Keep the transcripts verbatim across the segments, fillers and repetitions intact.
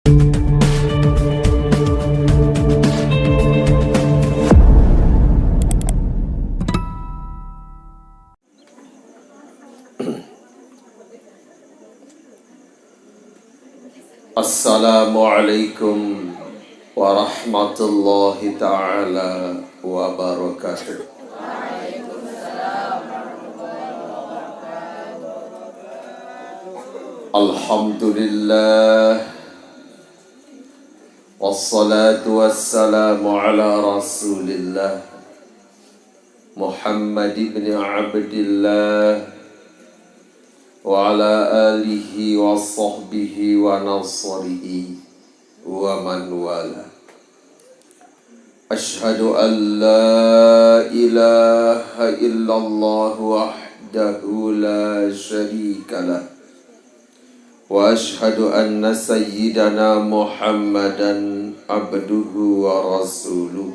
Assalamualaikum warahmatullahi taala wabarakatuh. Alhamdulillah, wassalatu wassalamu ala Rasulillah, Muhammad ibn Abdillah, wa ala alihi wa sahbihi wa nasrihi wa man wala. Ashhadu an la ilaha illallah wahdahu la sharika lah, wa ashhadu anna sayyidana Muhammadan abduhu wa rasuluh.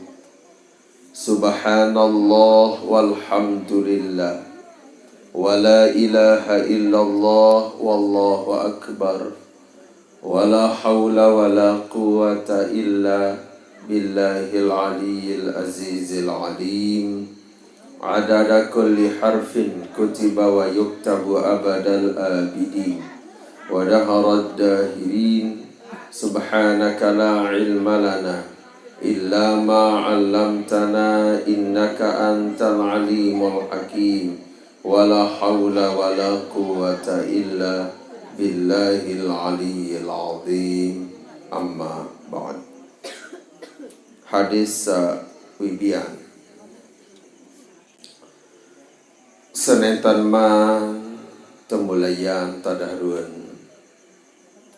Subhanallah walhamdulillah, wa la ilaha illallah wallahu akbar, wa la haula wa la quwwata illa billahil aliyyil azizil alim. Adada kulli harfin kutiba wa yuktabu abadal abidin wa daharad dahirin. Subhanaka la ilma lana illa ma 'allamtana innaka antal alimul hakim. Wa la haula wa la quwwata illa billahil aliyyil azim. Amma ba'd. Hadis sawibian. Sanentan ma temulayan tadahruan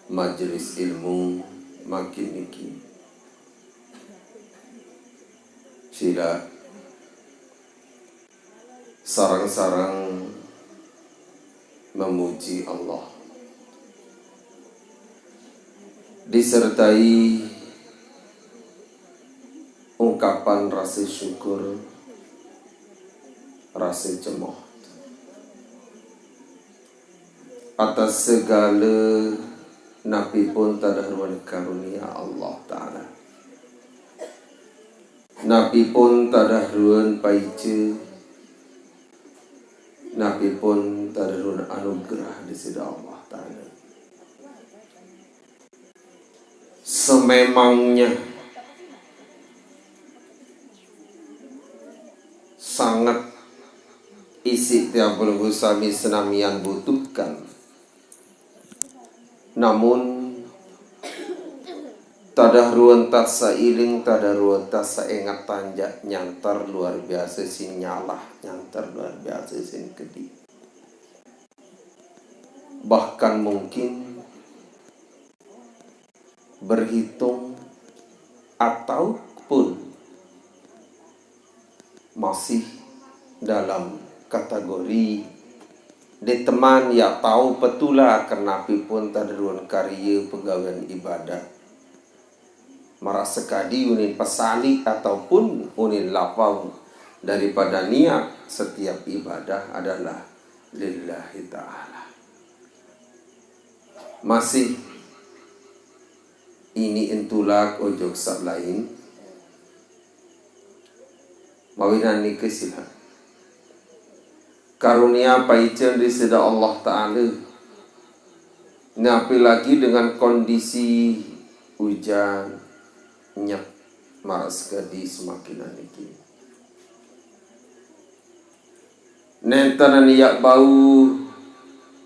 majelis ilmu makin niki. Sila sareng-sareng memuji Allah, disertai ungkapan rasa syukur, rasa cemoh atas segala napipun tadahruan karunia Allah Ta'ala. Napipun tadahruan paica, napipun tadahruan anugerah Disida Allah Ta'ala. Sememangnya sangat isi tiang pelungguh sami senamian butuhkan. Namun, tadahruan tansah iling, tadahruan tansah inget tanjak nyanter luar biasa sin nyalah, nyanter luar biasa sin kedi. Bahkan mungkin berhitung ataupun masih dalam kategori diteman ya tau petula kenapipun tadahruan karya pegawean ibadah. Marak sakadi unin pasalik ataupun unin lafal daripada niat setiap ibadah adalah lillahi ta'ala. Masih ini entulak ojok sat lain. Mawinan nika sila karunia paicen Disida Allah Ta'ala. Napi lagi dengan kondisi ujan nyep marak sekadi semakin niki. Nenten anu yak bau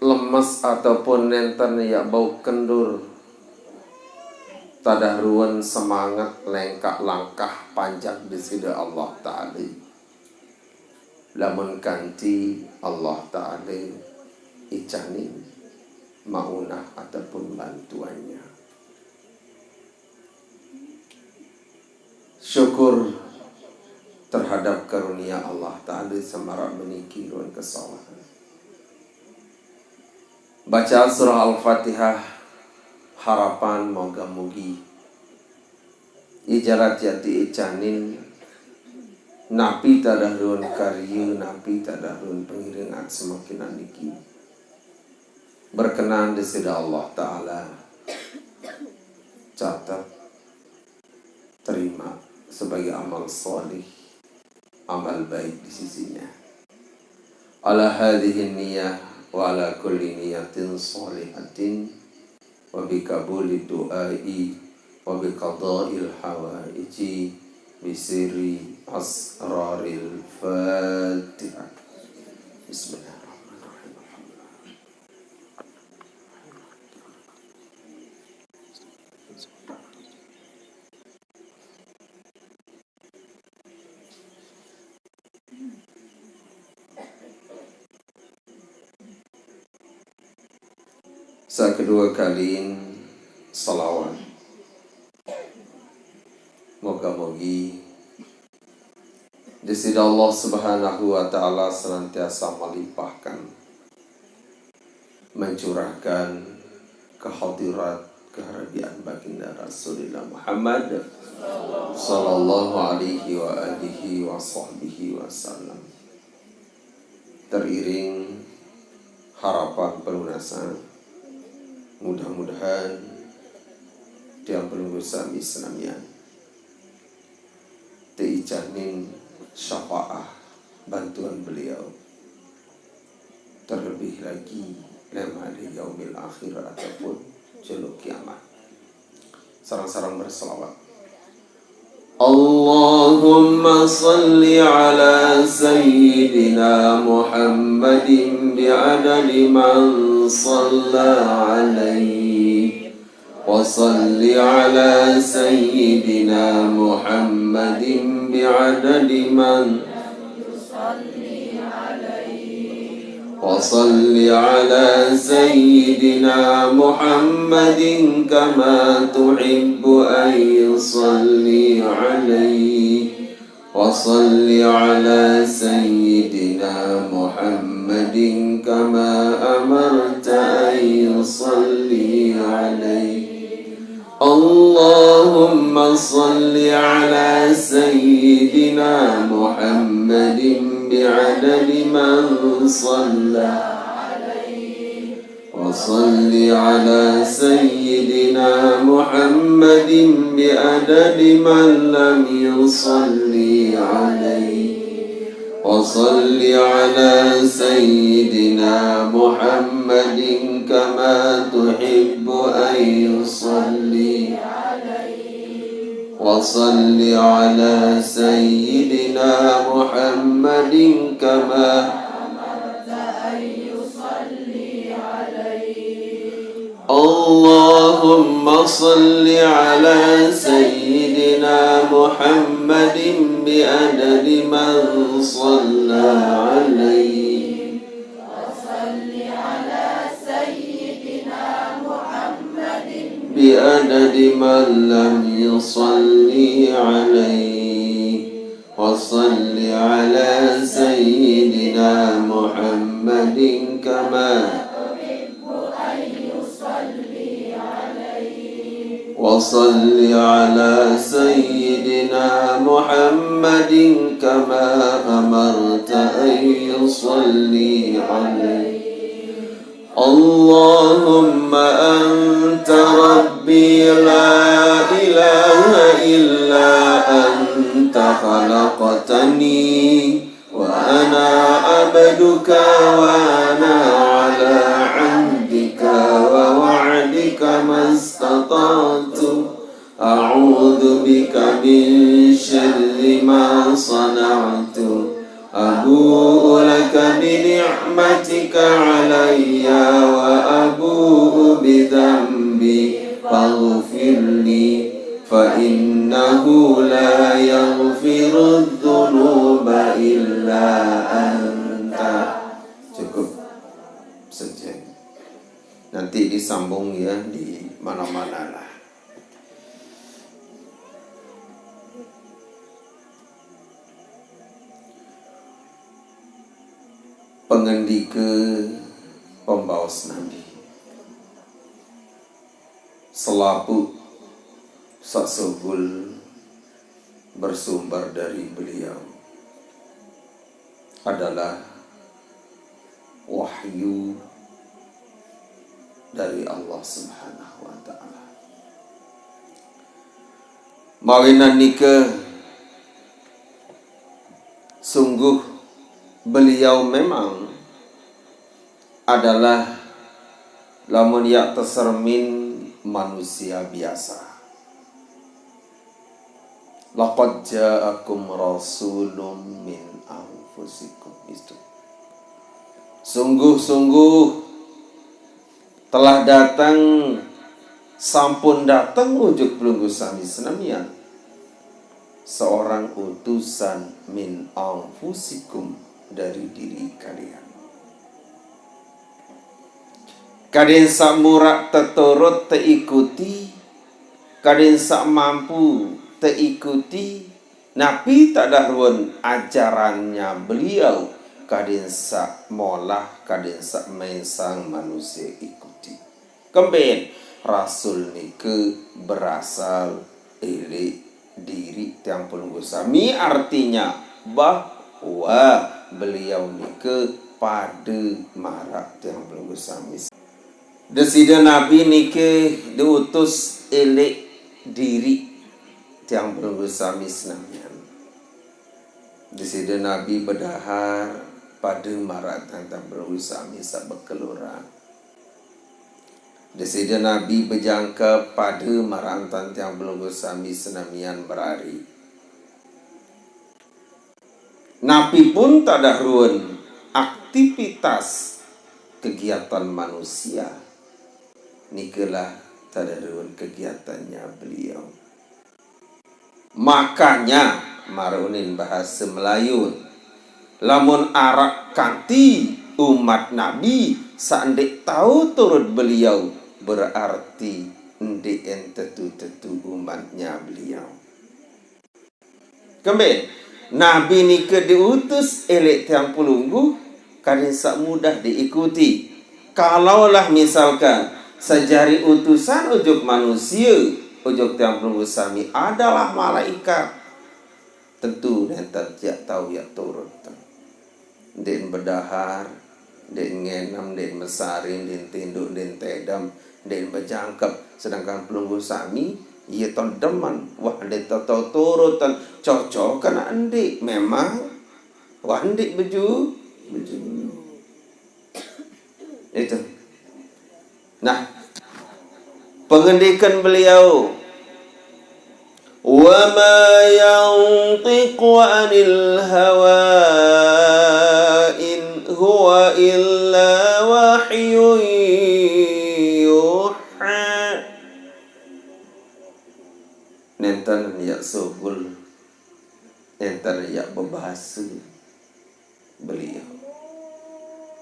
lemes ataupun nenten anu yak bau kendur, tadahruan semangat lengkak langkah panjak Disida Allah Ta'ala. Lamun kanti Allah Ta'ala icanin maunah ataupun bantuannya. Syukur terhadap karunia Allah Ta'ala samarak meniki ruan kesalahan. Baca surah Al-Fatihah, harapan moga-mogi ijarat yati icanin napi tadahruan karya, napi tadahruan pengiringan semakin niki. Berkenan Disida Allah Ta'ala catat, terima sebagai amal salih, amal baik di sisinya. Ala hadhihi niyah wa ala kulli niyatin salihatin wa bi qabuli du'ai wa bi qadail hawaiji bi sirri asraril Fatihah. Bismillahirrahmanirrahim. Sa kedua kali salawat. Moga-mogi Disida Allah Subhanahu wa Ta'ala senantiasa melimpahkan, mencurahkan kehadirat keharabian Baginda Rasulullah Muhammad sallallahu alaihi wa alihi wa sahbihi wasallam. Teriring harapan pelunasan, mudah-mudahan tiang pelungguh sami senamian teicanin syafaah bantuan beliau, terlebih lagi lem hari yaumil akhir ataupun jolo kiamat. Sareng-sareng berselawat. Allahumma salli ala sayyidina Muhammadin bi'adadi man salla alaihi. Wa salli ala sayyidina Muhammadin bi'adadi man وصل على سيدنا محمد كما تحب أن يصلي عليه. وصل على سيدنا محمد كما أمرت أن يصلي عليه. اللهم صل على سيدنا محمد بعدد من صلى عليه. وصل على سيدنا محمد بعدد من لم يصل عليه. وصل على سيدنا محمد كما تحب أن يصلي عليه. وصل على سيدنا محمد كما أمرت أن يصلي عليه. اللهم صل على سيدنا محمد بعدد من صلى عليه. وصل على سيدنا محمد بعدد من لم يصل عليه. وصل على سيدنا محمد كما تحب أن يصلي عليه. وصل على سيدنا محمد كما أمرت أن يصلي عليه. اللهم أنت ربي لا إله إلا أنت خلقتني وأنا عبدك وأنا على عهدك ووعدك ما استطعت. أعوذ بك من شر ما صنعت. أبوء لك بنعمتك علي وأبوء بذنبي فاغفر لي فإنه لا يغفر الذنوب إلا أنت. Cukup sekian. Nanti disambung ya di mana-mana lah. Pangandika pambaos Nabi. Salapuq saq sugul bersumber dari beliau adalah wahyu dari Allah Subhanahu wa Ta'ala. Mawinan nika, sungguh beliau memang adalah, lamun yak tesermin, manusia biasa. Laqad ja'akum rasulun min anfusikum. Itu. Sungguh-sungguh telah datang, sampun datang ujug pelungguh sami senamian, seorang utusan min anfusikum, dari diri kalian. Kadin sak murak teturut teikuti, kadin sak mampu teikuti, napi tadah ruun ajarannya beliau, kadin sak molah, kadin sak mesang manusia ikuti. Kembin, rasul nika berasal ilik diri tiang pelungguh sami, artinya bahwa beliau nika pada marak tiang pelungguh sami. Desida Nabi nika diutus ilik diri tiang pelungguh sami senamian. Desida Nabi bedahar pada marak tiang pelungguh sami sak bekeluran. Desida Nabi bejangkep pada marak tiang pelungguh sami senamian merari. Napi pun tadah ruun aktivitas kegiatan manusia, nikalah tadah ruun kegiatannya beliau. Makanya, marunin bahasa Melayu, lamun arak kanti umat Nabi sak ndik tau turut beliau, berarti ndik en tetu-tetu umatnya beliau. Kembin, Nabi nika diutus ilik tiang pelungguh, kadin sak mudah diikuti. Kalaulah misalkan sejari utusan ujug manusia, ujug tiang pelungguh sami adalah malaikat, tentu nenten yak tau yak turut. Ndik bedahar, ndik ngenem, ndik mesari, ndik tinduk, ndik tedem, ndik bejangkep. Sedangkan pelungguh sami, iya tedemen. Wah, ndik tau turutan. Cocok kena ndik. Memang, wah, ndik beju, beju. Itu. Nah, pengendikan beliau, "Wa ma yantiqu anil hawa, in huwa illa wahyun yuha." Nenten yak sugul, nenten yak bebahasa beliau.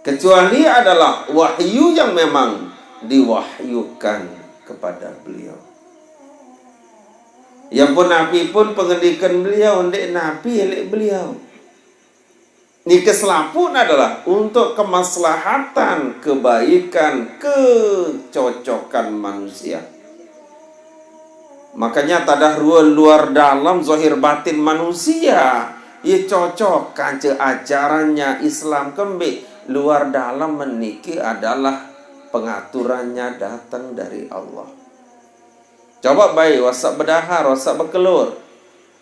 Kecuali adalah wahyu yang memang diwahyukan kepada beliau. Yang pun napi pun pengendikan beliau, ndik napi ilik beliau. Nika selapuan adalah untuk kemaslahatan, kebaikan, kecocokan manusia. Makanya tadah ruun luar dalam, zahir batin manusia, iya cocok kanca ajarannya Islam kembin. Luar dalam meniki adalah pengaturannya datang dari Allah. Coba baik, wah sak bedahar, wah sak bekelur.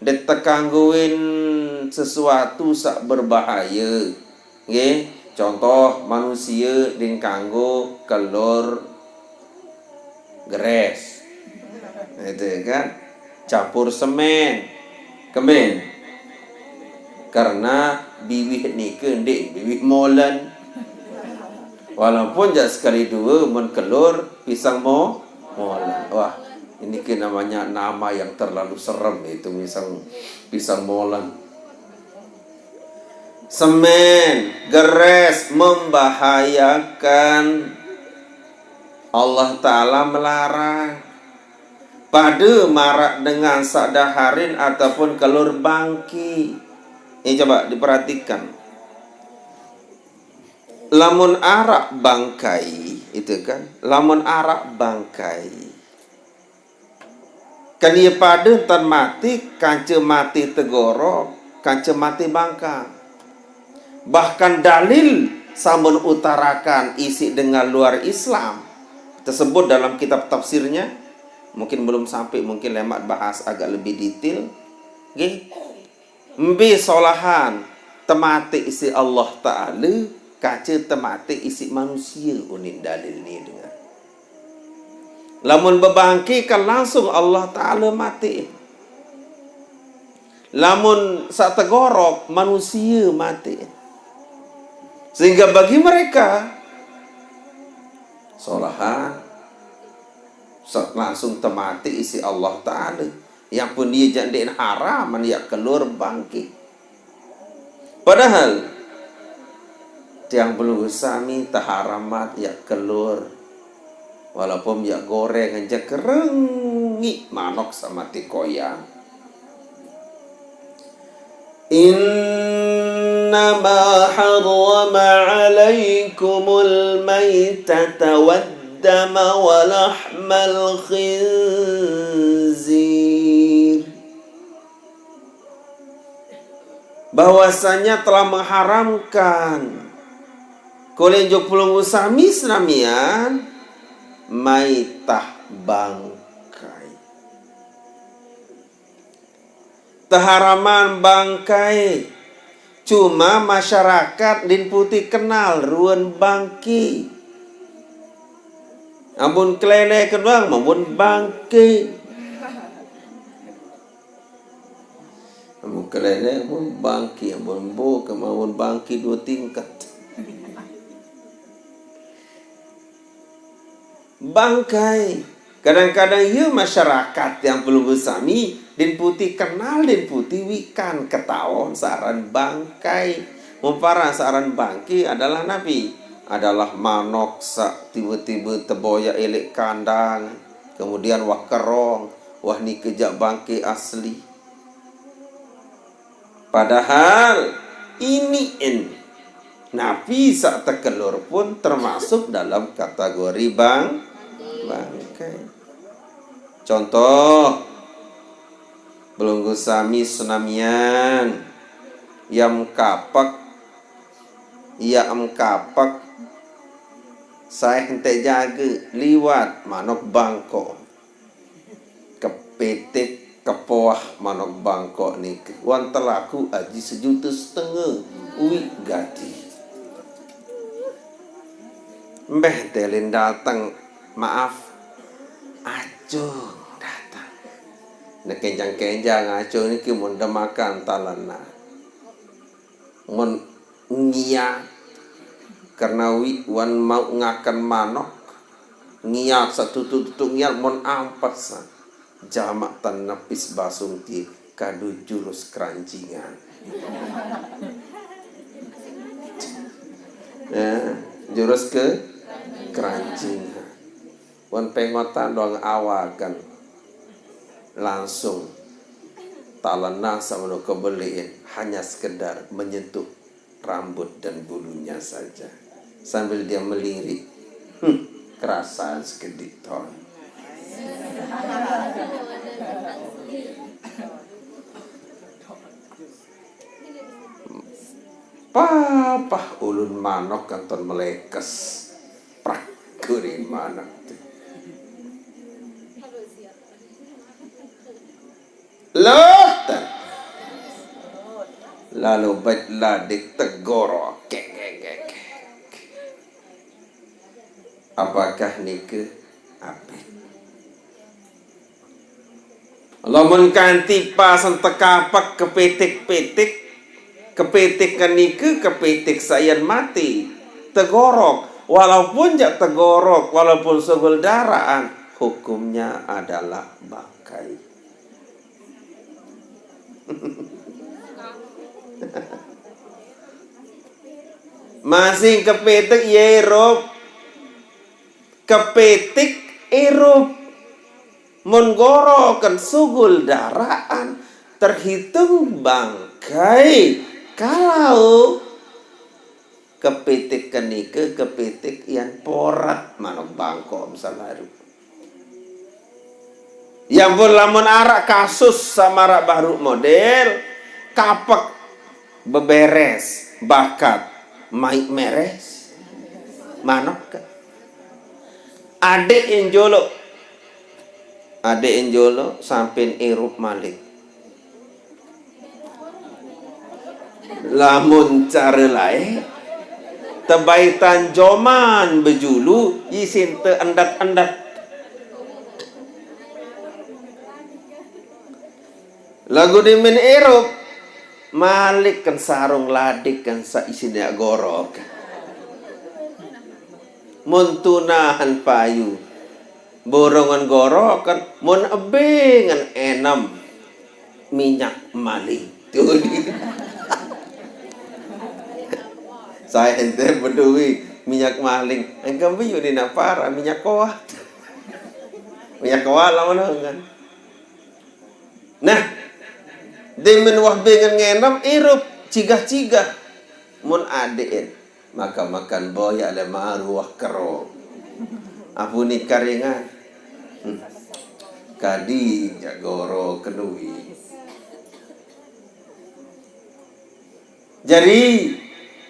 Ndik tekangguin sesuatu sak berbahaya. Nggih, contoh manusia ndik kanggo kelur geres. Itu kan. Campur semen. Kembin. Karena biwih nika ndik biwih molen. Walaupun jak sekali dua mun kelur pisang mo-, molen. Wah, ini ke namanya nama yang terlalu serem itu, pisang, pisang molen. Semen, geres membahayakan. Allah Ta'ala melarang. Pada marak dengan sak daharin ataupun kelur bangki. Ini coba diperhatikan. Lamun arak bangkai, itu kan, lamun arak bangkai, kan iya pada tan mati, kanca mati tegorok, kanca mati bangka. Bahkan dalil samun utarakan isi dengan luar Islam, tersebut dalam kitab tafsirnya, Mungkin belum sampai, mungkin lemat bahas agak lebih detail. Nggih. Mbe solahan temate isi Allah Ta'ala, kaca temate isi manusia, unin dalil ni dengan. Lamun bebangke kan langsung Allah Ta'ala mate. Lamun sak tegorok manusia mate. Sehingga bagi mereka solahan sa-, langsung temate isi Allah Ta'ala. Yang pun dia jandin haram, dia keluar bangke. Padahal tiang belum sami teharamat ya keluar. Walaupun ya goreng aja kerengi manok sama tikoya. إنما حرم عليكم الميتة والدم ولحم الخنزير. Bahwasanya telah mengharamkan kulinjuk pulung usami senamian maitah bangkai. Teharaman bangkai. Cuma masyarakat din putih kenal ruan bangki. Amun kelele kedua, amun bangki. Amun kelele, amun bangki, amun bu, amun bangki dua tingkat. Bangkai. Kadang-kadang ya masyarakat yang belum bersami, din putih kenal, din putih wikan ketawa searan bangkai. Mumparan searan bangki adalah nabi, adalah manok sa tiba-tiba teboya elek kandang, kemudian wah kerong, wah ni kejak bangkai asli. Padahal ini in napi sak tekelur pun termasuk dalam kategori bang bangkai. Contoh, belunggu sami senamian, yam kapek, yam kapek, saya hentek jaga liwat manok bangko. Kepitik kepoah manok bangkok niki wan telaku aji sejuta setengah. Ui gadi. Mbeh telin datang, maaf, acung datang. Nah, kenjang-kenjang acung niki mun demakan talana. Mun ngiat karena wi wan mau ngakan manok, ngiat satutuk-tutuk ngiat, mun ampas jamak tan nepis basung ti kadu jurus kerancingan. Ya, jurus ke kerancingan. Wan pengotan doang awakan langsung talana sama kebeliin, hanya sekedar menyentuh rambut dan bulunya saja. Sambil dia melirik, hmm, kerasaan sekedik ton. Papah ulun manok kanton melekes. Prak kuring manok tu. Lot. Lalu bait ladik tegoro. Kek, kek, kek. Apakah nike apik? Lamun kanti pasan tekapak kepitik-pitik, kepitik kenike kepitik sayan mati, tegorok, walaupun jak tegorok, walaupun segul daraan, hukumnya adalah bangkai. Masing kepitik ya irup, kepitik irup. Mun gorokan sugul daraan terhitung bangkai. Kalau kepitik kenike kepitik yang porat manuk bangko misalnya. Ya ampun, lamun arak kasus sama arak baru model, kapek beberes, bakat, maik meres. Manok kan. Adik yang jolok. Adeqen jolo sampean irup malik. Lamun care laeq, tebaitan joman bejulu, isin te endet-endet. Laguq demen irup, malik ken sarung ladeq ken saq isin yaq goroq. Mun tunahan payu, borongan goroq ken, mun ebingen enem minyak maling. Tuh, di-, saya ente bedoe minyak maling. Engke mbe yuk ni naq parah, minyak koaq. Minyak koaq lamun kan. Nah, demen wah bengen ngenem irup, cigah-cigah. Mun adeqen, makan-makan boyaq leq maru wah kerong. Apuni karingan. Hmm. Kadi jaq goroq kenui. Jari,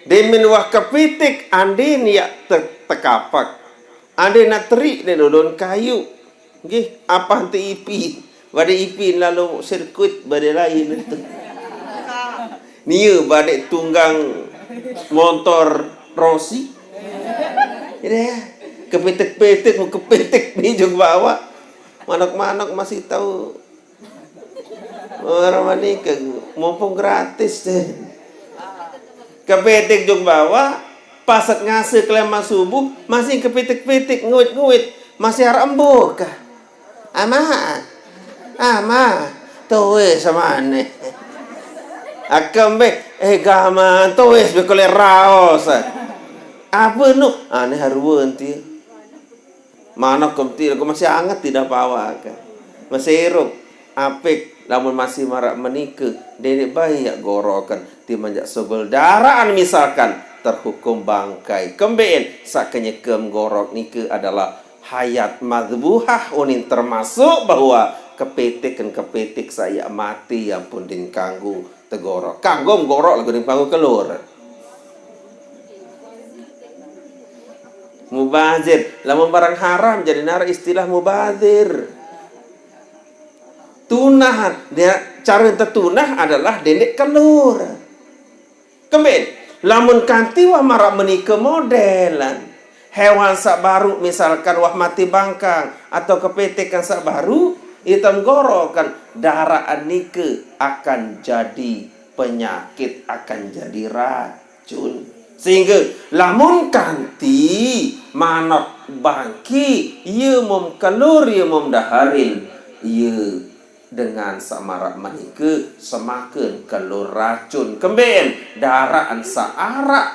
demen wah kepitik, andin yaq te-, tekapek. Andin naq teriq leq lolon kayuq. Nggih, apah ente ipi? Pade ipi lalo sirkuit, pade lain ente. Nie pade tunggang montor Rossi. Ide, kepitik-pitik, mau kepitik ni jok bawaq. Manok-manok masih tao. Orang mani ke mumpung gratis deh. Kepitik jok bawaq, paset ngase keleman subuh, masih kepitik-pitik, nguit-nguit, masih araq embuk kah? Ama, ama, tuis semane. Akembe, eh, gaman, tuis be kulit raos. Apa nu? Ane haruan tie. Manok kemti laguq masih anget, tidak pawaq kan. Masih irup, apik, lamun masih maraq menike, ndeq bae yaq goroqen, timaq jaq sugul daraqan misalkan, terhukum bangkai. Kembeqen, saq kenyekem goroq nike adalah hayat madzubuhah, unin termasuk bahwa kepitiken kepitik saq yaq mati, ampun din kanggo tegoroq. Kanggo goroq laguq din kanggo kelor. Mubazir. Lamun barang haram, jari nara istilah mubazir. Tunahan. Dia, cara tetunah adalah dendeq kelor. Kembeqen, lamun kanti wah maraq menike modelan. Hewan saq baruq misalkan wah mati bangkang atau kepitiken saq baruq, ite goroqen, daraqan nike akan jadi penyakit, akan jadi racun. Sehingge lamun kanti manok bangki, ie mum kelur, ie mum daharin, ie dengan saq maraq menike semaken kelur racun. Kembeqen, daraqan saq araq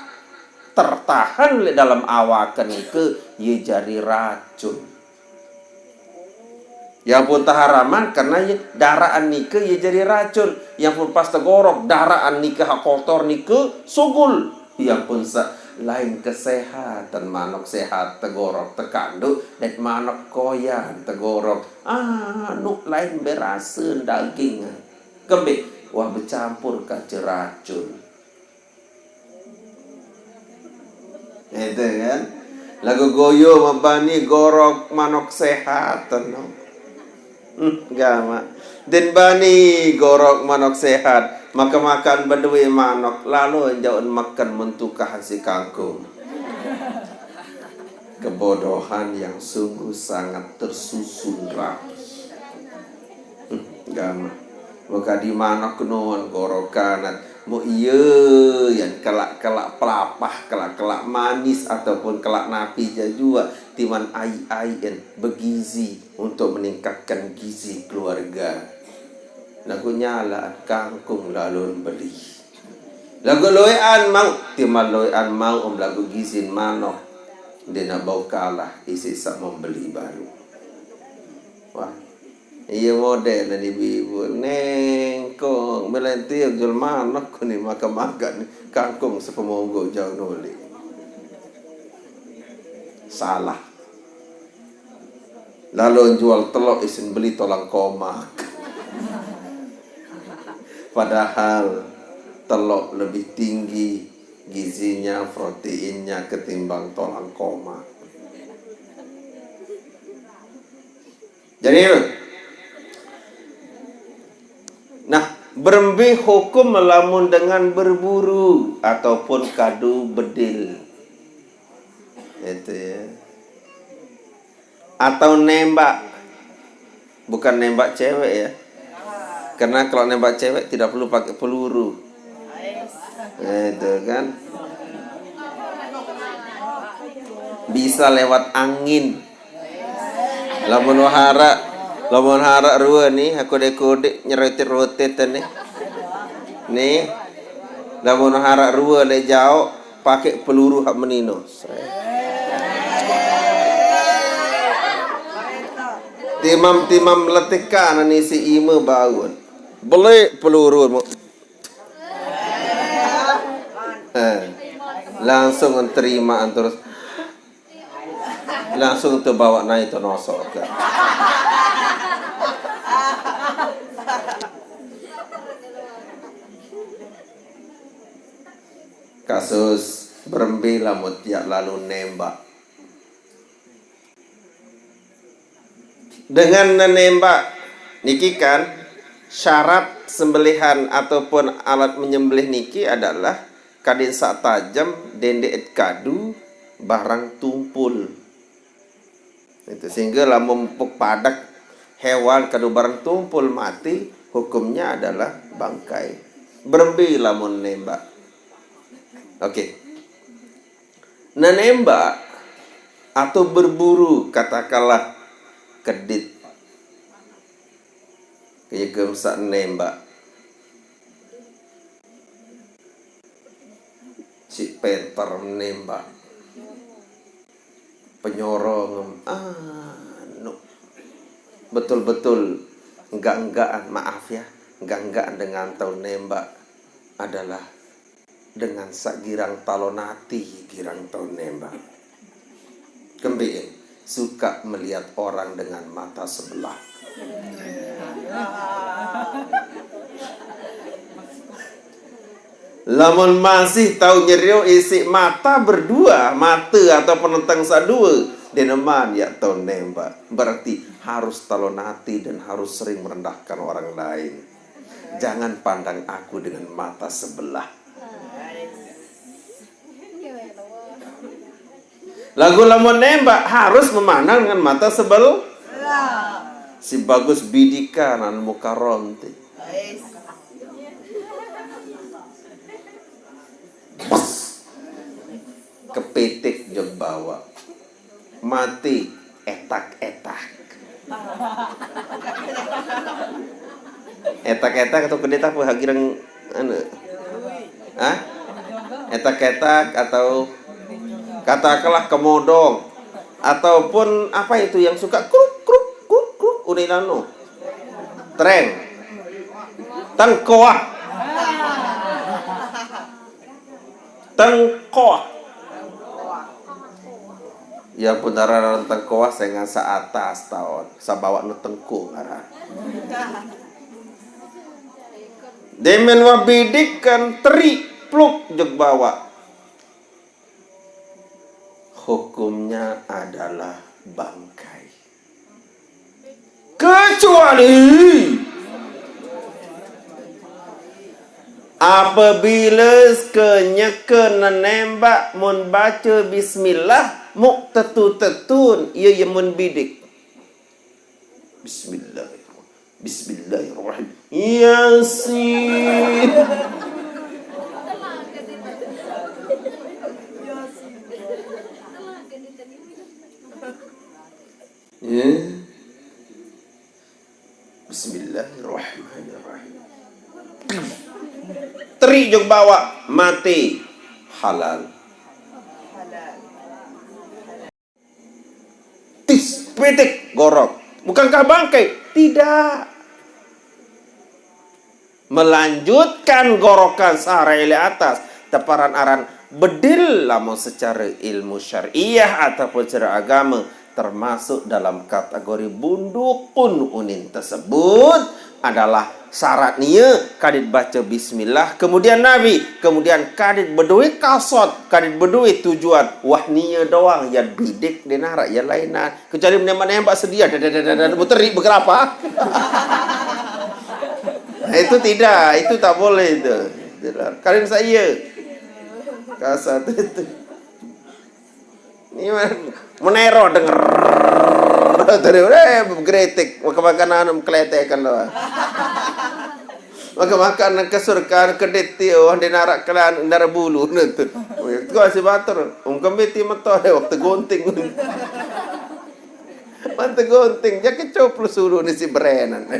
tertahan leq dalem awaken nike, ie jari racun. Ye ampun teharaman, karena ye daraqan nike ye jari racun. Ye ampun pas tegoroq, daraqan nike hak kotor nike sugul. Ye ampun saq lain kesehatan, manok sehat tegoroq tekanduq, dait manok koyan tegoroq. Anuq lain berase daging. Kembeq wah becampur kance racun. Ente kan? Laguq goyo mebani goroq manok sehat, no. Hmm, gamaq. Ndeqn bani goroq manok sehat, make-makan bedoe manok, lalo jauqn meken mentukahan siq kangkung. Kebodohan yang sungguh sangat tersusun rapi. Hmm, gamaq. Mekadi manok nuan goroqan, muq ie yan kelaq-kelaq pelapah, kelaq-kelaq manis, ataupun kelaq napi jaq juaq, timaq aiq-aiqn, bergizi, untuk meningkatkan gizi keluarga. Laguq nyalaqn kangkung laloqn beli. Laguq loeqan mauq, timaq loeqan mauq, om laguq gizin manok, ndeqne bau kalah isiq saq membeli baruq. Wah, ie model ni ibu-ibu. Nengkong, melenti jul manok ni, makan-makan ni. Kangkung sepemonggo jauq nuli. Salah. Lalo jual telok isin beli tolang komak. Padahal telok lebih tinggi gizinya, proteinnya ketimbang tolang komak. Jadi, Berembe hukum lamun dengan berburu ataupun kadu bedil. Itu ya. Atau nembak. Bukan nembak cewek ya. Karena kalau nembak cewek tidak perlu pakai peluru. Nah, itu kan. Bisa lewat angin. Lamun wahara, lamun hara rua nih, aku dek kudik nyeretit rotit nih. Nih, lamun hara rua lek jauh, pakai peluru hak menino. Timam-timam letekan ni si Ima baun. Beli peluru mu. Eh, langsung terimaan terus. Langsung terbawa naik tu nosok. Kasus berembe lamun tiap lalu nembak. Dengan menembak niki kan syarat sembelihan ataupun alat menyembelih niki adalah kadin sak tajem dendek kadu barang tumpul. Itu sehingga lamun puk padak hewan kadu barang tumpul mati, hukumnya adalah bangkai. Berembe lamun nembak. Oke. Nah, nembak atau berburu, katakanlah kedit. Kaya gemsak nembak. Si penter nembak. Penyorong anu. Betul-betul enggak-enggaan, maaf ya, enggak-enggaan dengan tau nembak adalah dengan sak girang talon ati, girang tau nembak. Kembein suka melihat orang dengan mata sebelah. Lamun masih tau nyerio isi mata berdua, mata atau penentang sadua, deneman ya tau nembak. Berarti harus talon ati dan harus sering merendahkan orang lain. Jangan pandang aku dengan mata sebelah. Lagu lamun nembak harus memandang dengan mata sebel. Si bagus bidikan anu muka ronti. Kepitik jog bawa. Mati etak-etak. Etak-etak atau kedit apa? Hagirang anu. Hah? Etak-etak atau katakanlah kemodong ataupun apa itu yang suka kruk kruk kruk kruk uninanu. Tren. Tengkoah. Tengkoah. Ya pun aran tengkoah sengan sa atas taon, sa bawah nu tengkung aran. Demen wa bidik kan teri pluk jog bawa. Hukumnya adalah bangkai. Kecuali apabila kenyeke nenembak mun baca bismillah muk tetu-tetun, iya, iya mun bidik. Bismillahirrahmanirrahim. Bismillahirrahmanirrahim. Yasin. Ya. Bismillahirrahmanirrahim. Teri jog bawa mati halal. Tis, pitik, gorok. Bukankah bangkai? Tidak. Melanjutkan gorokan sahara ile atas, teparan aran bedil lamun secara ilmu syariah ataupun secara agama termasuk dalam kategori bundukun unin tersebut adalah syarat nia kadit baca bismillah, kemudian Nabi, kemudian kadit bedui kasot, kadit bedui tujuan, wah nia doang, ya bidik dia narak, ya lainan. Kecuali menembak-nembak sedia, dah, dah, dah, dah, dah, muterik berapa? Nah, Itu tidak, itu tak boleh itu. Tidak. Kalian saya kasar itu. Ini mah menero denger. Tadi eh gretik, makan makanan keletekan doang. Makan makanan ke surga kedit dia, wah dia narak kelan, narak bulu nanti. Itu masih batur. Um kembiti meto waktu gunting. Mante gunting, jadi coplus dulu ni si berenan.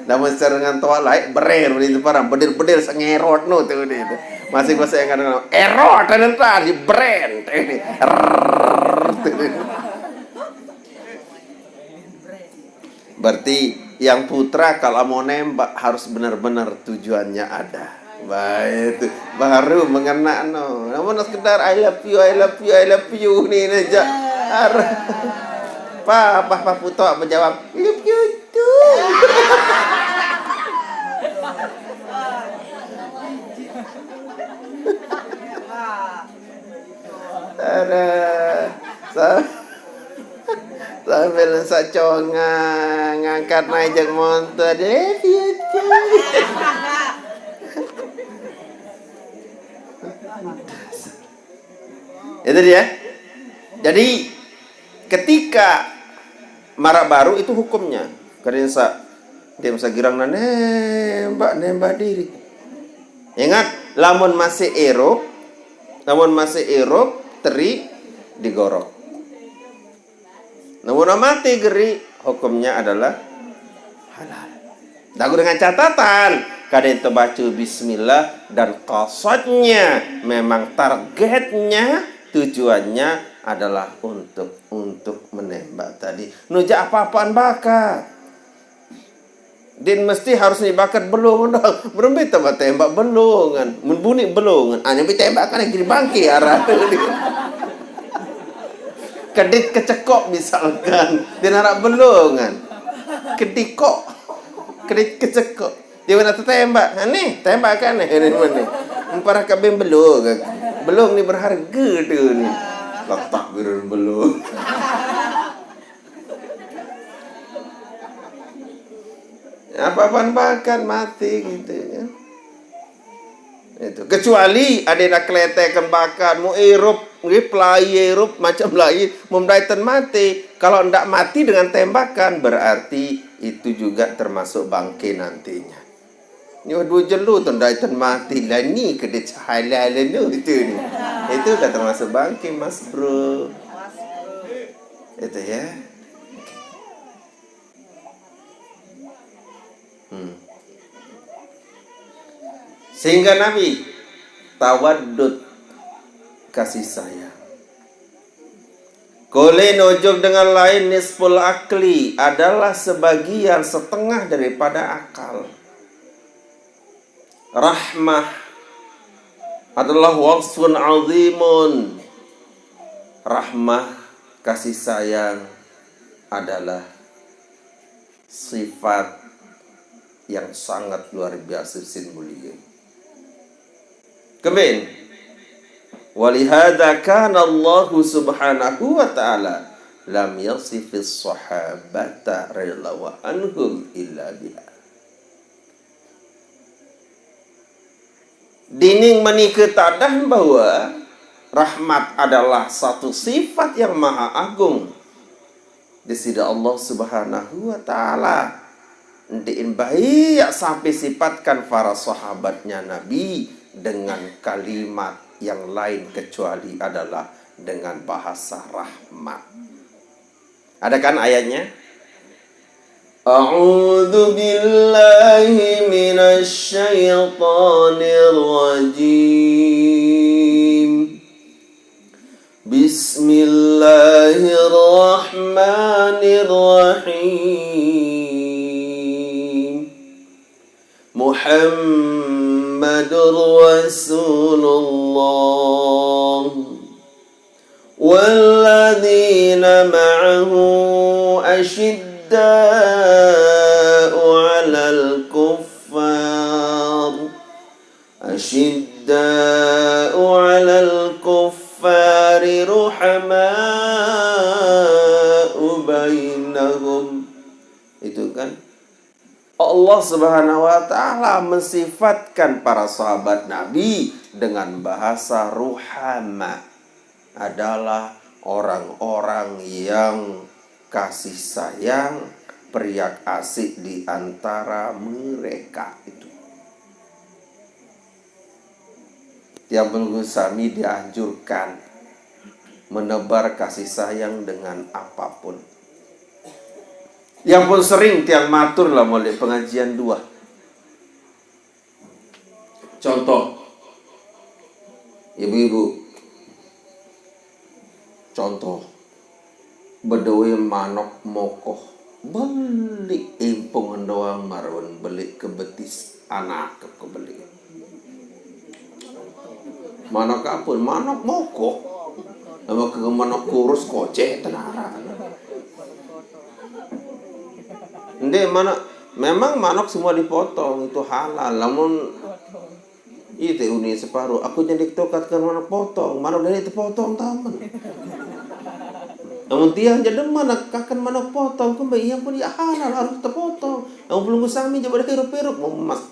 Namun serengan tua lain beren ni tu parang bedil-bedil sengerot no tu ni. Masih bahasa yang ada erot dan entar si beren ini. Berarti yang putra kalau mau nembak harus benar-benar tujuannya ada. Baik itu baru mengena no. Namun sekedar I love you, I love you, I love you ni aja. Harus. Pa, apa apa puto menjawab love you too. Ada. Sa- Sambil saconga ngangkat naik jak montor deh. Itu dia. Jadi ketika marak baru itu hukumnya. Kadang sa dia masa girang nembak nembak diri. Ingat, lamun masih irup, lamun masih irup, teri digorok. Namun mati geri, hukumnya adalah halal. Dagu dengan catatan, kada itu baca bismillah dan qasadnya memang targetnya, tujuannya adalah untuk untuk menembak tadi. Nuja apa-apaan baka. Din mesti harus dibakat belung dong. Berembe tambah tembak belungan. Mun bunyi belungan, hanya ditembakkan yang jadi bangke arah. Kedit kecekok misalkan, dia narak belungan. Kedikok. Kedit kecekok. Dia mana tertembak. Ha, nih, tembakan nih ini mana. Emparah kabin belung. Belung ni berharga tu ni. Letak biru belung. Apa-apaan bahkan mati gitu ya. Itu. Kecuali ada nak keletekan bakat, mau erup, nggih pelai erup macam lain, memdaitan mati. Kalau ndak mati dengan tembakan, berarti itu juga termasuk bangke nantinya. Nyo dua jelu tu daitan mati lah ni ke dia cahaya lalu itu ni. Itu dah termasuk bangke mas bro. Itu ya. Hmm. Sehingga Nabi tawaddud kasih sayang. Kole nojok dengan lain nisful akli adalah sebagian setengah daripada akal. Rahmah adalah wasfun azimun. Rahmah, kasih sayang adalah sifat yang sangat luar biasa sin mulia. Kemudian, walihada kana Allahu subhanahu wa ta'ala lam yasifis sahabata radhiyallahu anhum illa biha. Dining menikah tadah bahwa rahmat adalah satu sifat yang maha agung di sida Allah Subhanahu wa taala. Ndiin baik sampai sifatkan para sahabatnya Nabi dengan kalimat yang lain kecuali adalah dengan bahasa rahmat. Ada kan ayatnya? A'udzu billahi minasy syaithanir rajim. Bismillahirrahmanirrahim. Muhammadur Rasulullah. والذين معه أشداء على الكفار أشداء على الكفار رحماء بينهم. Itu kan Allah Subhanahu wa Ta'ala mensifatkan para sahabat Nabi dengan bahasa ruhama, adalah orang-orang yang kasih sayang, periak asik di antara mereka itu. Tiang pelungguh sami dianjurkan menebar kasih sayang dengan apapun. Yang pun sering tiang matur lah mulai pengajian dua. Contoh, ibu-ibu, contoh, bedoe manok mokoh, beli impung doang marun beli ke betis anak ke beli. Manok apa? Manok mokoh. Nama ke manok kurus kocek tenara. Ende manok, memang manok semua dipotong, itu halal. Namun itu uni separuh. Aku jadi tokat ke manok potong, manok dari itu potong taman. Namun tiang jadi mana kakan manok potong, kumbe yang pun ya halal harus terpotong. Namun belum sami coba deh hirup-hirup memas.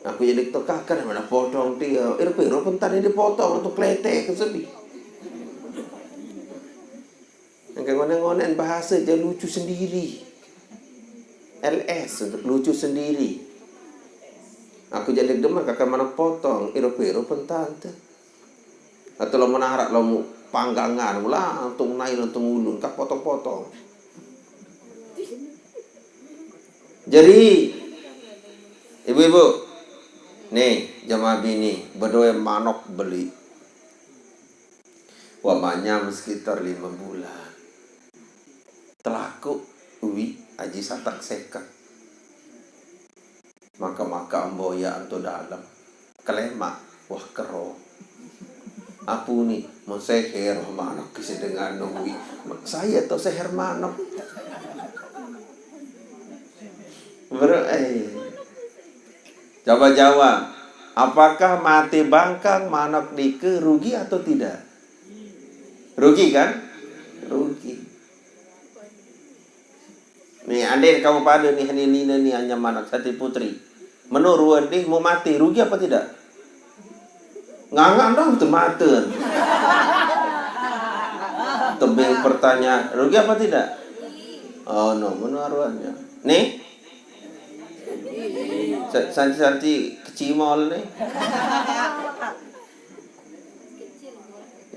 Aku jadi tokat kan mana potong dia, hirup-hirup pun tadi dipotong untuk kletek ke sepi. Yang kayak ngonen-ngonen bahasa aja lucu sendiri. L S untuk lucu sendiri. Aku jadi demen kakak mana potong, hirup-hirup pun tante. Atau lo menarak lo mau panggangan, langsung naik langsung ulun, kak potong-potong. Jadi ibu-ibu, nih jamaah bini, bedoe manok beli. Wamanya sekitar lima bulan. Telaku ui aji satak seket. Maka-maka amboya anto dalam. Kelema, wah kero. Apu ni, mau seher manok kisi dengan nungwi. Saya tuh seher manok. Bro, eh. Coba jawab. Apakah mati bangkang manok dike rugi atau tidak? Rugi kan? Rugi. Nih, andai kamu pada nih, nih, nih, nih, hanya manok Sati Putri. Menurut deh, mau mati, rugi apa tidak? Nganggak dong tuh mati. Tebing pertanyaan, rugi apa tidak? Oh no, menurutnya. Nih, Sa- Santi-santi kecimol nih.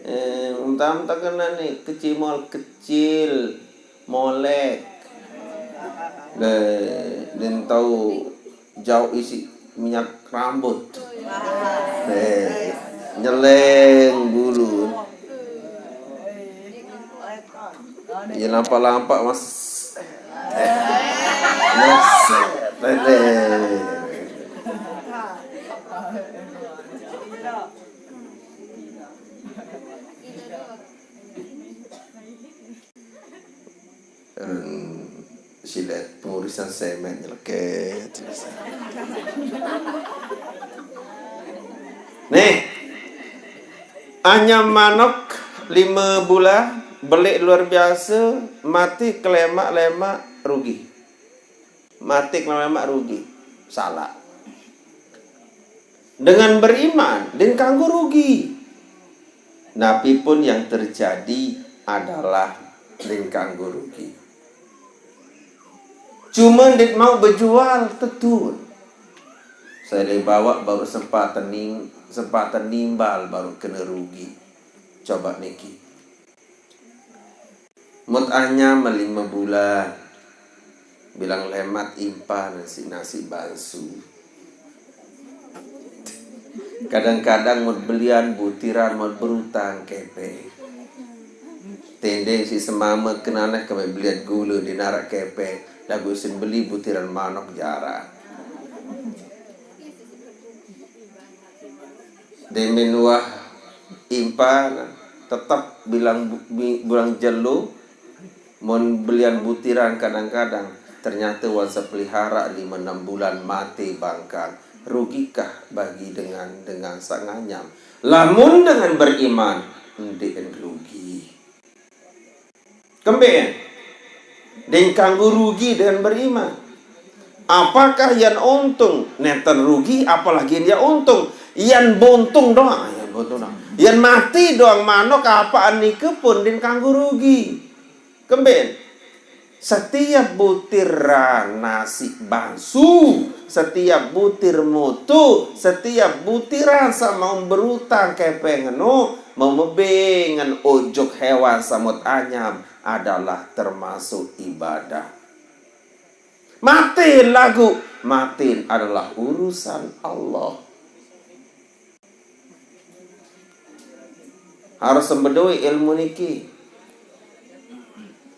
Eh, entah-entah kena nih, kecimol kecil, molek. Deh, dan tahu jauh isi minyak rambut. Eh, nyeleng dulu. Ya lampak-lampak mas. Mas, lele. Em, silet pengurusan semen nyeleket. Nih, anyam manok lima bulan, belik luar biasa, mati kelemak-lemak rugi. Mati kelemak-lemak rugi. Salah. Dengan beriman, din kanggo rugi. Napi pun yang terjadi adalah din kanggo rugi. Cuma dit mau bejual tetun. Saya bawa baru sempat tening, sempat tenimbal baru kena rugi. Coba niki. Mut anyam lima bulan. Bilang lemat impa nasi nasi bansu. Kadang-kadang mut belian butiran mut berutang kepeng. Tendeng si semama kenaneh kami belian gula di narak kepeng. Lagu sin beli butiran manok jarang. Demen wah impa tetap bilang bu- bi- bulang jelo. Mon belian butiran kadang-kadang ternyata wan sepelihara lima enam bulan mati bangkang. Rugikah bagi dengan dengan sanganyam? Lamun dengan beriman, ndeqen rugi. Kembeqen? Deng kanggo rugi dengan beriman. Apakah yan untung? Nenten rugi, apalagi yan untung. Yan buntung doang, yan buntung doang. Yan mati doang manuk, apaan nike pun din kanggo rugi. Kemben. Setiap butiran nasi bangsu, setiap butir mutu, setiap butiran sama berutang kepeng eno, memebengen ojok hewan samut anyam adalah termasuk ibadah. Matin lagu, matin adalah urusan Allah. Harus sembedoi ilmu niki.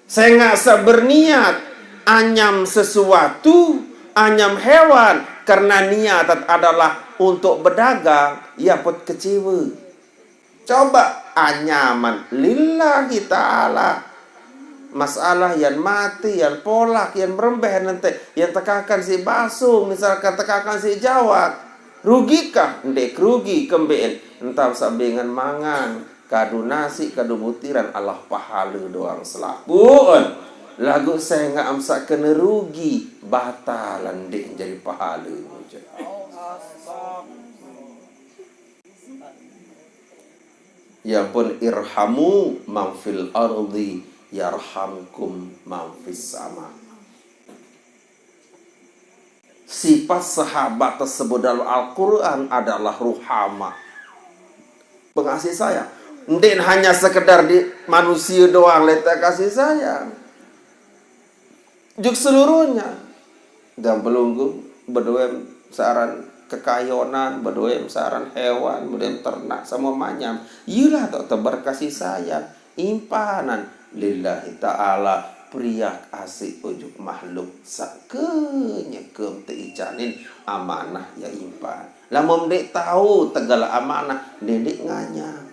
Sengak seberniat anyam sesuatu, anyam hewan, karena niat adalah untuk berdagang, ya put kecewa. Coba anyaman lillahi ta'ala. Masalah yan mati, yan polak, yan merembeh nanti, yan tekakan si baso, misalkan tekakan si jawak. Rugikah? Ndek rugi kemben. Entah sabengan mangan, kadu nasi, kadu butiran, alah pahale doang selakuan. Lagu sengak amsak kena rugi, batalan ndek jadi pahale. Ya pun, irhamu man fil ardi yarhamkum man fis sama. Sifat sahabat tersebut dalam Al-Quran adalah ruhama. Pengasih sayang. Ndik hanya sekedar di manusia doang letak kasih sayang. Juk seluruhnya. Dan belunggu, bedoem saran kekayonan, bedoem saran hewan, bedoem ternak, sama manyam. Iyalah tak tebar kasih sayang. Impanan lillahi ta'ala, priak asik ujuk makhluk sakenyekem teicanin amanah ya impan. Lamun ndik tahu tegal amanah, ndik nganyam.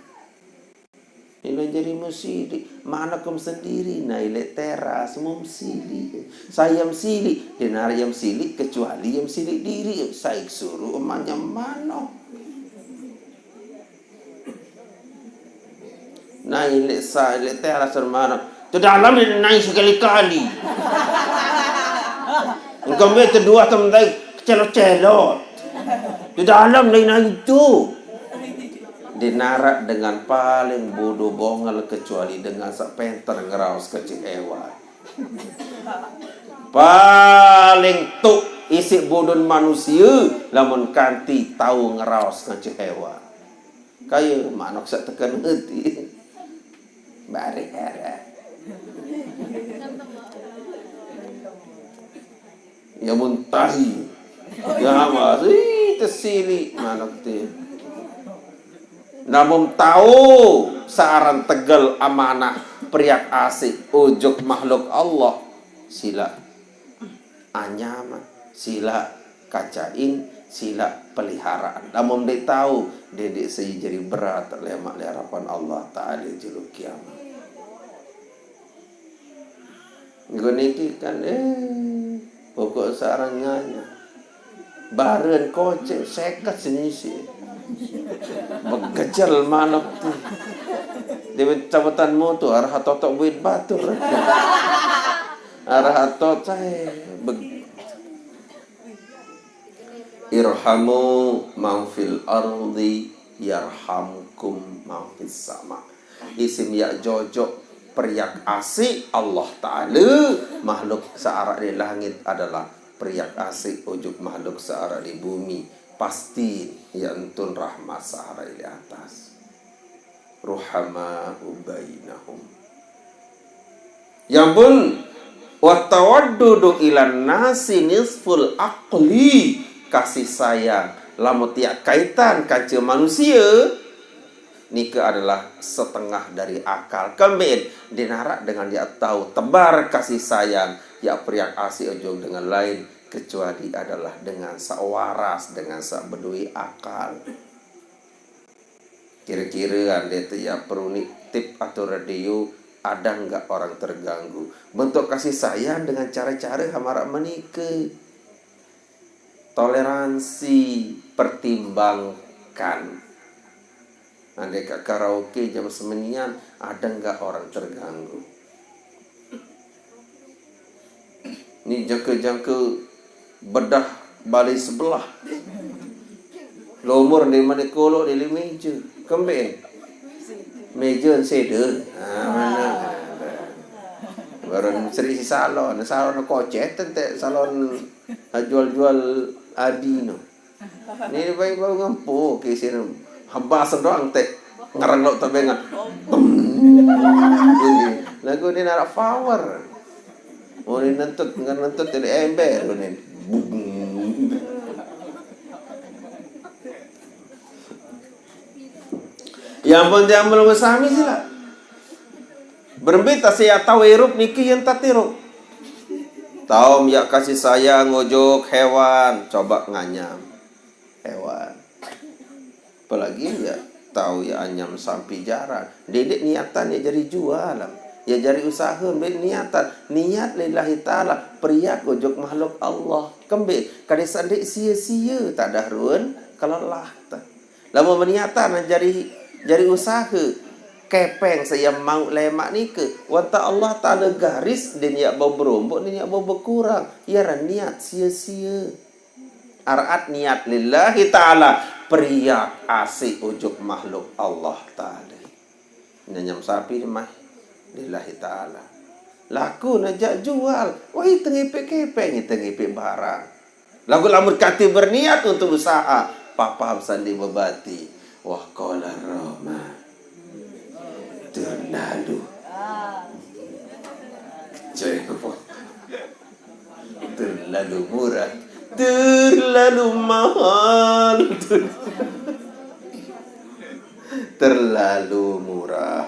Ina jadi mesili, manok kem sendiri, nailek teras, mau mesili. Saya mesili, denari yang mesili, kecuali yang mesili diri, saya suruh emanya manok. Nailek sa, ilek teras, manok. Tu dalam dia naik sekali-kali. Engkau ambil tu dua teman tadi, celot-celot. Tu dalam dia naik tu. Dinarak dengan paling bodoh bongel kecuali dengan sepenter ngeraos kecil hewan. Paling tuk isik bodoh manusia, lamun kanti tahu ngeraos kecil hewan. Kaya manok sak teken hati. Bareh arah. Ya muntahi. Ya masih tesili manok ti. Namun tahu searan tegel amanah priak asik ujuk makhluk Allah. Sila anyaman, sila kacain, sila peliharaan. Lamun ndik tahu, didik saya jadi berat lemak hadapan Allah Ta'ala jelo kiamat. Nggo niki kan, eh, pokok sarang nganya. Baren kocek seket senyisi. Begejel manok tu. Di cabutan mutu arah totok buit batur. Arah tot saya beg- Irhamu man fil ardi yarhamkum man fis sama. Isim ya jojok priak asik Allah Ta'ala, makhluk searak di langit adalah priak asik ujuk makhluk searak di bumi. Pasti ya entun rahmat searak di atas. Ruhama bainahum. Ya pun, watawaddudu ilan nasi nisful aqli, kasih sayang. Lamun tiak kaitan kanca manusia, nika adalah setengah dari akal. Kembin, dinarak dengan ya tahu tebar kasih sayang, ya priak asik ujuk dengan lain, kecuali adalah dengan sewaras, dengan sebedui akal. Kira-kira ande tu ya peruni tip atau radio, ada nggak orang terganggu? Bentuk kasih sayang dengan cara-cara hamarak menikah. Toleransi, pertimbangkan. Andai kat karaoke jam semenian, ada nggak orang terganggu? Ni jangka-jangka bedah bale sebelah. Lumur di mane kolok di meja. Kembe. Meja sede. Ha, mane. Baru seri si salon, salon kocet ente salon jual-jual adi no. Ni bae bau ngempu ke sini. Habas doang te ngerelok tebengan. Tum. Ini. Lagu ni narak power. Oh, ni nentut, ngan nentut jadi ember ni. Bung. Ya ampun, ya ampun, sami sila. Berembe ta sia tau irup niki yen tatiru. Taom ya kasih sayang ojok hewan, coba nganyam hewan. Apalagi ya tau ya anyam sampi jaran. Dedek niatan ya jari jualan. Ya jari usaha, mbek niatan. Niat lillahi ta'ala, periak ojok makhluk Allah. Kembe, kade sandek sia-sia, tadah run kelelah ta. Lamun meniatan jari, jari usaha, kepeng saya mau lemak nike. Wanta Allah Ta'ala garis, den yak bau berombok, den yak bau bekurang. Ya ran niat sia-sia. Araat niat lillahi ta'ala, periak asik ojok makhluk Allah Ta'ala. Nyanyam sapi mah lillahi ta'ala. Laku najak jual. Wah, iteng ipik kepeng, iteng ipik barang. Lagu lamun kati berniat untuk usaha, papa sandi bebati. Wah, kola Roma. Terlalu. Cek apa? Terlalu murah, terlalu mahal. Terlalu murah.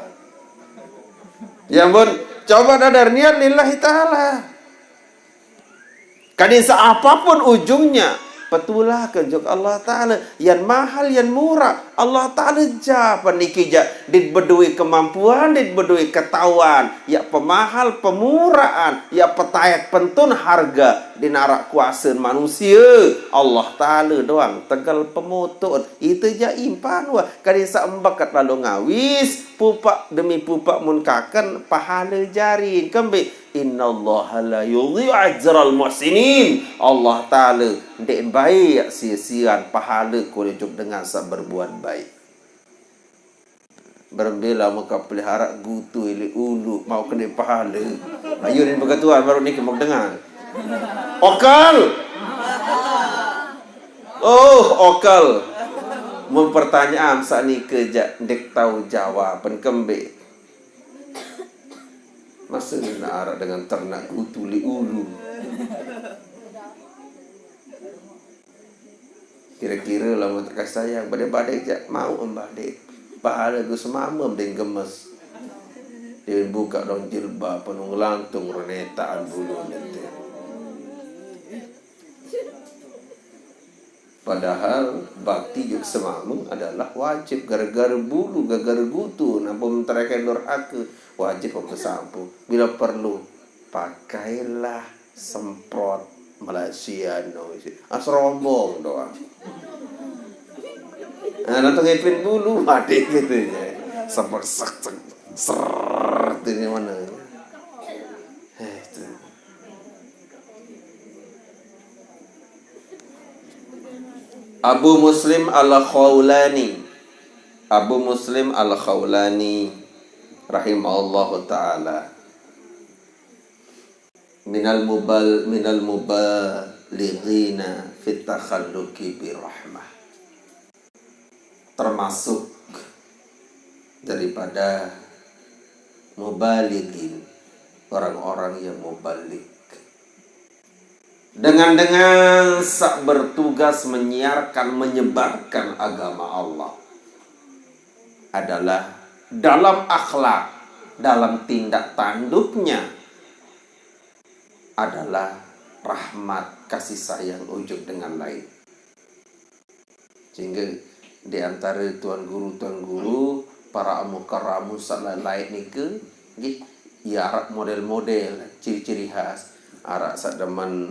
Ya ampun, coba dadar niat lillahi ta'ala. Kadin seapapun ujungnya, petulah ke juk Allah Ta'ala. Yan mahal, yan murah, Allah Ta'ala ja peniki ja. Dit bedui kemampuan, dit bedui ketahuan. Ya pemahal, pemuraan, ya petaek pentun harga. Di narak kuasa manusia, Allah Ta'ala doang tegal pemutun. Itu ja impan wah. Kadin seembek lalu ngawis, pupak demi pupak mun kaken, pahala jarin. Kembe, innallaha la yudhi'u ajral muhsinin. Allah Ta'ala ndeq bae sia-sian pahale kone juk dengan saq berbuat baik. Berembe lamun kapelihara gutu ili ulu, mau kene pahale. Ayo, ni beketuan baru niki mau dengan. Okal. Oh, okal. Mun pertanyaan saq nike jaq ndeq tau jawaben kembe. Masa ni nak araq dengan ternak gutu li ulu. Kire-kire lamun tekasih sayang, badek-badek jaq mauq em badek. Pahale Gus Mamem deng gemes. Dia buka dong jilbab, penuh ngelantung, renetaan bulu nete. Padahal bakti juk semameng adalah wajib, gara-gara bulu, gara-gara gutu, nampa mentereke durhake, wajib besampo. Bila perlu, pakailah semprot Malaysia no. Ah, serombong doang. Nah, nonton ngepin bulu, mati gitu ya. Semprot, sek, sek, seret, ini mana? Eh, itu. Abu Muslim Al-Khawlani. Abu Muslim Al-Khawlani rahimahullahu ta'ala. Minal mubal-, minal mubalighina fit takhalluqi birahmah. Termasuk daripada mubalighin, orang-orang yang mubaligh. Dengan-dengan saq bertugas menyiarkan, menyebarkan agama Allah adalah dalam akhlak, dalam tindak tanduknya adalah rahmat kasih sayang ujug dengan lain. Sehingga di antara tuan guru-tuan guru, para mukarramun saq laeq-laeq nike, nggih, ya araq model-model, ciri-ciri khas, araq saq demen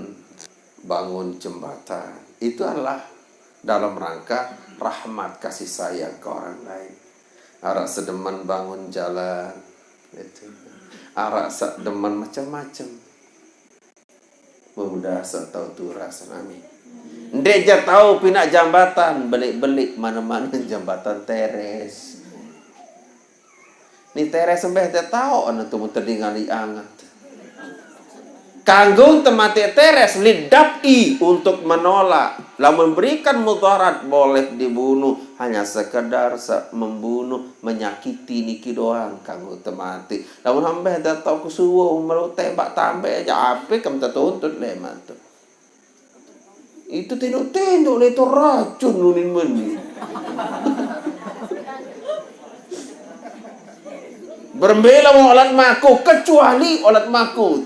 bangun jembatan. Itu adalah dalam rangka rahmat kasih sayang ke orang lain. Araq saq demen bangun jalan, itu. Araq saq demen macem-macem. Mudah-mudahan tau turas, amin. Ndeq jaq tao pinaq jambatan, beleq-beleq mane-mane jambatan teres. Ni teres mbe te tao ane tu tedingan ianget. Kanggo temate teres, lidaf'i, untuk menolak. Lamun memberikan mudarat boleh dibunuh, hanya sekedar se-, membunuh, menyakiti niki doang kanggo temate. Lamun mbe te tao kesuwe melu tembak tambe aja ape kem tetuntut leman tu. Itu tinduk-tinduk le itu racun unin meni. Berembe lamun olat mako, kecuali olat mako.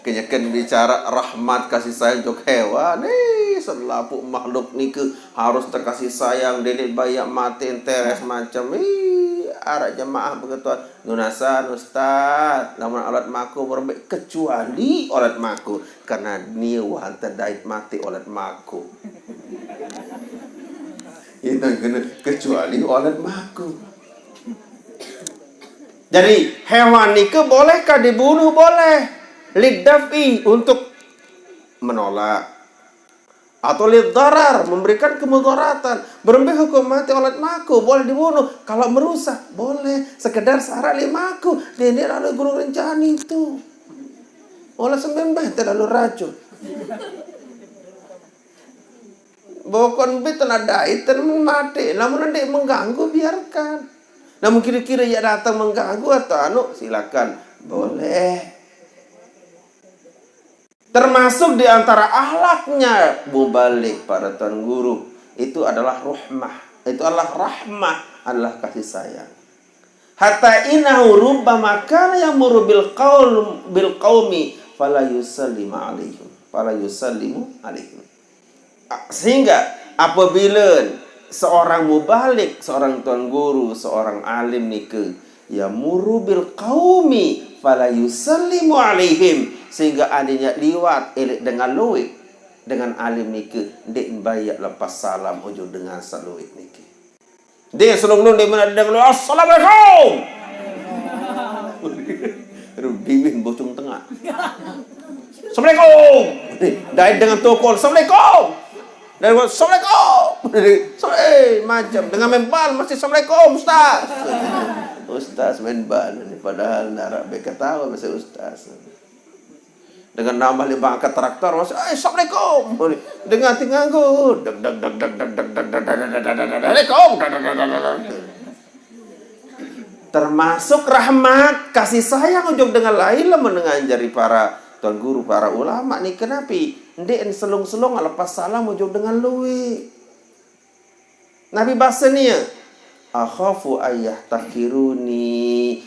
Kenyeken bicara rahmat kasih sayang jok hewan, eh, selapuq makhluk nike harus tekasih sayang, dedeq bayak mate teres macem. Ih, araq jemaah begetuan. Nunasan, Ustaz, lamun olat mako berembe, kecuali olat mako, karena nie wah ente dait mate olat mako. Itu kena kecuali olat mako. Jadi, hewan nike bolehkah dibunuh? Boleh. Lidaf'i, untuk menolak. Atau lidharar, memberikan kemudaratan. Berembe hukum mate olat mako, boleh dibunuh. Kalau merusak, boleh. Sekedar syarat leq mako. Dendeq lalo gurung rencani tu. Olah sembe mbe te lalo racun. Pokok mbe te nadait, te mate. Lamun ndeq mengganggu, biarkan. Namun kira-kira ia datang mengganggu atau anu, silakan. Boleh. Termasuk di antara akhlaknya mubalig, para tuan guru, itu adalah rahmah. Itu adalah rahmah, adalah kasih sayang. Hatta innahu rubbama kana yamurru bil qaum-, bil qaumi fala yusallimu alaihim, fala yusallimu alaihim. Sehingga apabila seorang mubalig, seorang tuan guru, seorang alim nike, yamurru bil qaumi fala yusallimu alaihim, sehingga andin yaq liwat eleq dengan lueq, dengan alim nike, ndeq bae yaq lepas salam ojok dengan saq lueq nike. Ndeq selung-selung ndeq menaq dengan lueq, "Assalamualaikum!" Rugi win bocung tengaq. "Assalamualaikum!" Dait dengan tokol, "Assalamualaikum!" Dait, "Assalamualaikum!" So-, eh, macem. Dengan membal masih, "Assalamualaikum, Ustaz!" Ustaz membal. Padahal naraq be ketawa masih ustaz. Dengan nambah leq bangkat traktor, masih, "Eh, assalamualaikum!" Dengan tinganggu. Deg, deg, deg, deg, deg, deg, deg, deg, deg, deg, deg, deg, deg, deg, deg, deg. Termasuk rahmat, kasih sayang ojok dengan lain, lamun dengan jari para tuan guru, para ulama nike napi? Ndeq selung-selung lepas salam ojok dengan lueq. Napi base nie? "Akhafu ayyahtakiruni."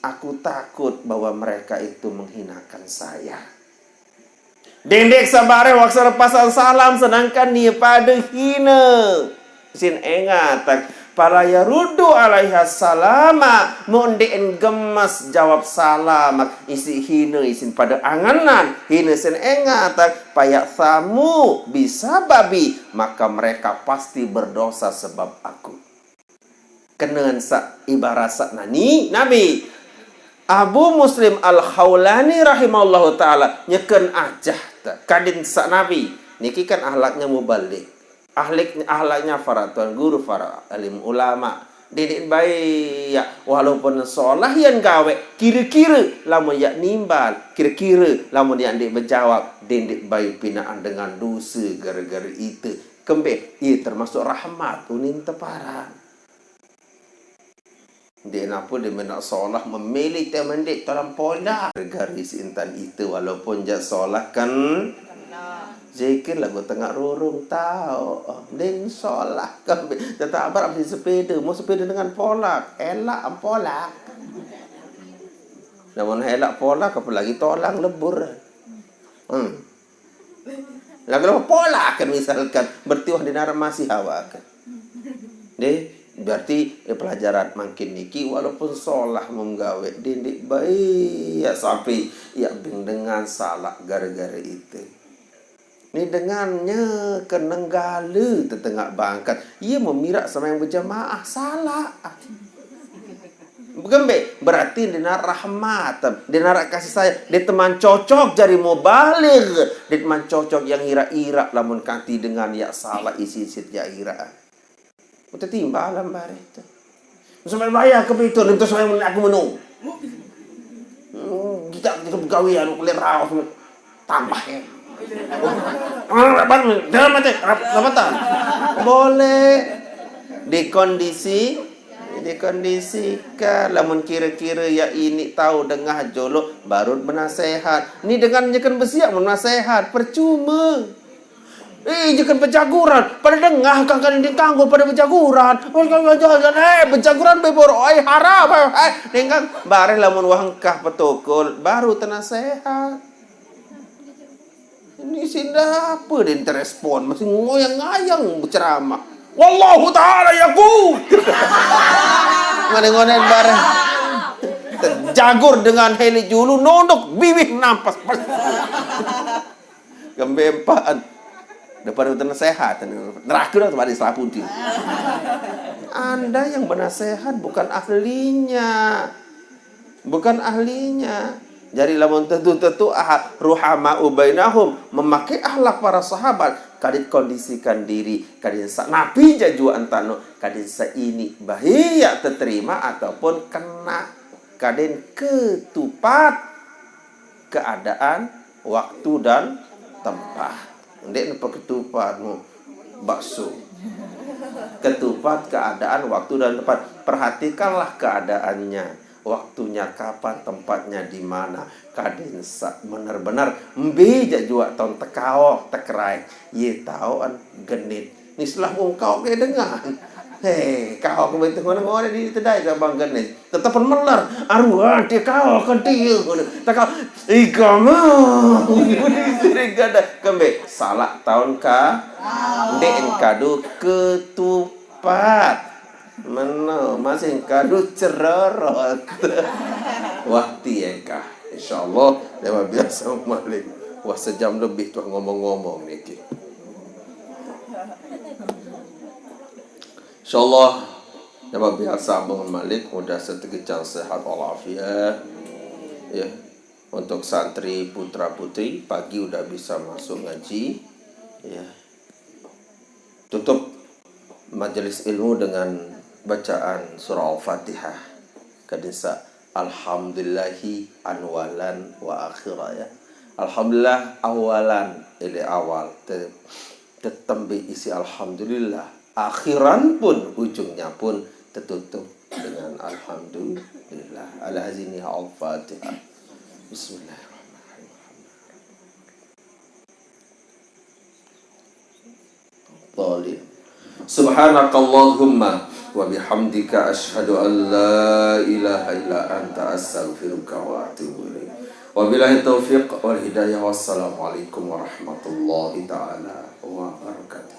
Aku takut bahwa mereka itu menghinakan saya. Dendeq saq bareh waktu lepasan salam, sedangkan nie pade hine. Sin engatang, "Fala yaruddu alaiha salama," muq ndeqn gemes jawab salam, isiq hine, isin pade angenan, hine sin engatang, "Fayatsamu bisababi," maka mereka pasti berdosa sebab aku. Kenen saq ibarat saq nani, napi? Abu Muslim Al-Khaulani rahimahullahu ta'ala nyeken ajah te-, kadin saq napi? Niki kan akhlaknya mubalig. Ahlik-, akhlaknya para tuan guru, para alim ulama. Dendeq bae yaq, walaupun solah yaq gaweq, kire-kire lamun yaq nimbal, kire-kire lamun yaq ndeq bejawab, dendeq bae pinaqan dengan dose gare-gare ite. Kembe, ie termasuk rahmat unin teparan. Ndeq napi ndeq menaq solah memilih te mendeq dalam pola. Gare-gare si intan ite walaupun jaq solah kan. Zikir laguq tengaq rurung tao. Mending solah kembe. Tetap beraq beli sepeda, mau sepeda dengan polak, elaq polak. Lamun elaq polak, apalagi tolang lebur. Hmm. Laguq polak kan misalkan, berarti wah dinaraq masih awak kan. Deh, berarti, eh, pelajaran mangkin niki walaupun solah menggawe dendeq bae, ya sampai ya beng dengan salaq gare-gare ite. Ni dengan nyeken nenggale tetengaq bangkat. Ie memiraq sembahyang berjamaah, salaq. Kembe, berarti dena rahmat, dena kasih sayang, diteman cocok jari mubalig, diteman cocok yang ira-ira lamun kanti dengan ya salah isi sit ya ira. Udah timbalan bare itu. Sampai bayar ke itu, nanti saya aku menung. Hmm, kita kita begawe anu kulit raos tambah ya. Dalam mati, rapatan. Boleh dikondisi, dikondisikan. Lamun kira-kira ya ini tahu dengah jolo, baru menasehat. Ini dengan nyekan besiak menasehat, percuma. Eh, jangan bejaguran. Pada dengah kang kan ini kanggo pada bejaguran. Eh, bejaguran bebor, eh, haram, eh, eh. Dengkang bareh lamun wah engkah petukul, baru tenasehat. Ini sinda apa dia terespon, masih ngoyang-ngayang berceramah. Wallahu ta'ala yaqul. Ngone-ngone bareh. Terjagur dengan heli julu nunduk biwih nampas. Kembe empaan. Depan udah sehat. Neraka dah tempat Islam pun. Anda yang benasehat bukan ahlinya. Bukan ahlinya. Jadi lamun tentu-tentu ah, ruhama ubainahum, memakai akhlak para sahabat, kadin kondisikan diri, kadin sa napi jajuan tano, kadin sa ini bahia terima ataupun kena, kadin ketupat keadaan, waktu dan tempat. Ndek napa ketupat mu bakso. Ketupat keadaan, waktu dan tempat. Perhatikanlah keadaannya. Waktunya kapan, tempatnya di mana. Kadin sa benar-benar mbe ja jua taun tekao tekrai. Ye taoan genit. Ni selah mung kau ke dengan. Hei, kau ke betul mana orang di tedai ke bang genit. Tetap melar. Aruan dia kau ke dia. Tak kau. Igama. Sering kada. Kembe. Salah taun ka. Ndek engkadu ketupat. Meno masih engkadu cerorot. Wah, tiengkah. Insyaallah, lewat biasa malik. Wah, sejam lebih tuh ngomong-ngomong niki. Insyaallah, lewat biasa bangun malik, mudah setegecang sehat walafiat. Ya. Untuk santri putra putri, pagi udah bisa masuk ngaji. Ya. Tutup majelis ilmu dengan bacaan surah Al-Fatihah. Kadin sa alhamdulillahi anwalan wa akhira ya. Alhamdulillah awalan, ini awal. Te- tetembe isi alhamdulillah. Akhiran pun, ujungnya pun tertutup dengan alhamdulillah. Ala hazini Al-Fatihah. Bismillahirrahmanirrahim. Dhalin. Subhanakallahumma wa bihamdika asyhadu an la ilaha illa anta astaghfiruka wa atubu ilaik. Wabillahi taufiq wal hidayah. Wassalamualaikum warahmatullahi taala wabarakatuh.